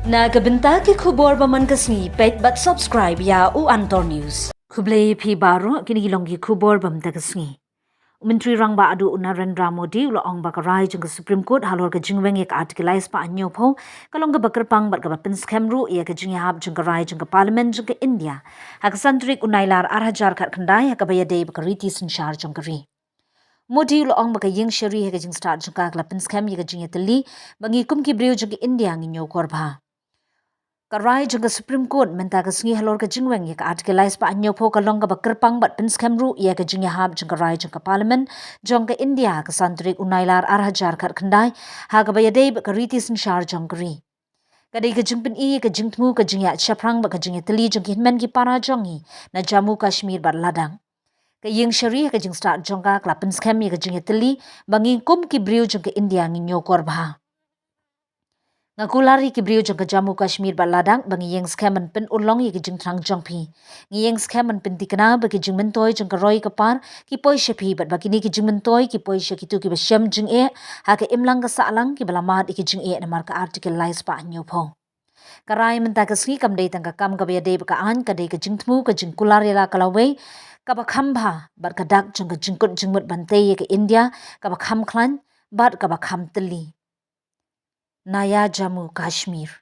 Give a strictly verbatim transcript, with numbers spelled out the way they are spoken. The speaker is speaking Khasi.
Na ka bynta ki khubor ba man ka sngi, peit bad subscribe ïa u Antor News. Khublei phi baroh, kine ki long ki khubor ba man ka sngi. U Myntri Rangbah Haduh u Narendra Modi u la ong ba ka rai jong ka Supreme Court halor ka jingweng ïa ka Article lai spah hynñiewphew ka long kaba kyrpang bad kaba pynskhem ruh ïa ka jingïahap jong ka rai jong ka Parliament jong ka India ha ka san tarik u Nailar ar hajar khatkhyndai ha kaba ïadei bad ka riti synshar jong ka ri. Modi u la ong ba ka ïing shari ha ka jingstad jong ka ka la pynskhem ïa ka jingïatylli ba ngi kum ki briew jong ka India ngi ñiewkor bha. Ka rai jong ka Supreme Court mynta ka sngi halor ka jingweng ïa ka Article lai spah hynñiewphew ka long kaba kyrpang bad pynskhem ruh ïa ka jingïahap jong ka rai jong ka Parliament jong ka India ha ka san tarik u Nailar ar hajar khatkhyndai ha kaba ïadei bad ka riti synshar jong ka ri. Ka dei ka jingpyni ïa ka jingthmu, ka jingïaid shaphrang bad ka jingïatylli jong ki hynmen ki para jong ngi na Jammu Kashmir bad Ladakh. Ka ïing shari ha ka jingstad jong ka ka la pynskhem ïa ka jingïatylli ba ngi kum ki briew jong ka India ngi ñiewkor bha. Nga kular ïa ki briew jong ka Jammu Kashmir bad Ladakh ba ngi ïeng skhem ban pynurlong ïa ki jingthrang jong phi. Ngi ïeng skhem ban pynthikna ba ki jingmyntoi jong ka roi ka par ki poi sha phi bad ba kine ki jingmyntoi ki poi sha kito kiba shem jingeh ha ka imlang ka sahlang, kiba la mad ïa ki jingeh namar ka Article lai spah hynñiewphew. Ka rai mynta ka sngi kam dei tang ka kam kaba ïadei bad ka aiñ, ka dei ka jingthmu, ka jingkular ïa la ka lawei kaba kham bha bad ka dak jong ka jingkut jingmut ban tei ïa ka India kaba kham khlaiñ bad kaba kham tylli. Naya Jammu Kashmir.